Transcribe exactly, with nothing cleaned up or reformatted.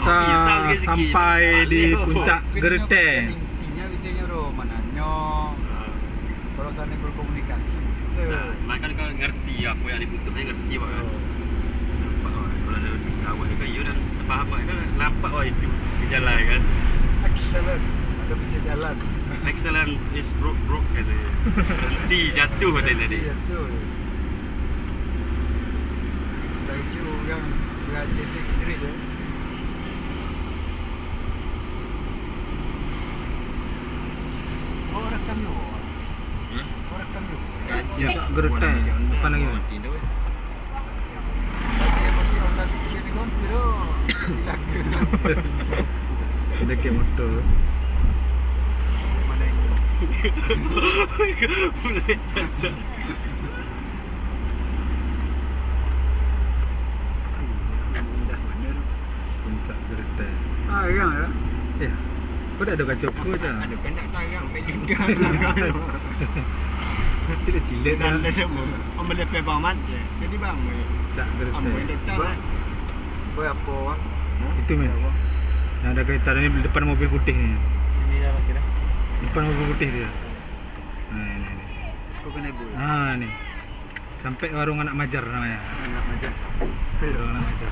Kita sampai di puncak Geretek. Intinya bisa nyuruh mana nyoe. Kalau sana berkomunikasi. Susah. Makan kau ngerti apa yang dibutuhkan, ngerti, Pak, kan? Nampak, Pak. Kalau ada kawan kan, you dah faham, Pak, kan? Nampak, Pak, itu di jalan, kan? Excellent. Ada bisa jalan. Excellent is broke, broke, katanya. Berhenti, jatuh, katanya tadi. Jatuh. Dari situ orang beradik Idris, ya. Oh, rekam you. Hah? Oh, rekam you. Puncak Geretek. Bukan lagi. Tapi yang pakai orang di sini kan, kira. Dekat motor. Mana yang Mulai jatuh. Puncak Geretek. Ah, ya, ya. Ya. Kau dah ada kaca aku je. Ada kan tak tarang, main juda. Cile-cile dah. Dah semua. Om boleh pay bang man. Jadi bang, Puncak Geretek. Om boleh datang. Boy, apa, Wak? Itu, men. Yang ada kereta ni depan mobil putih ni. Sini dah, kira. Depan mobil putih dia. Nah, ini, ini. Kau kena boy. Ah, ni. Sampai warung anak majar namanya. Anak majar. Warung anak majar.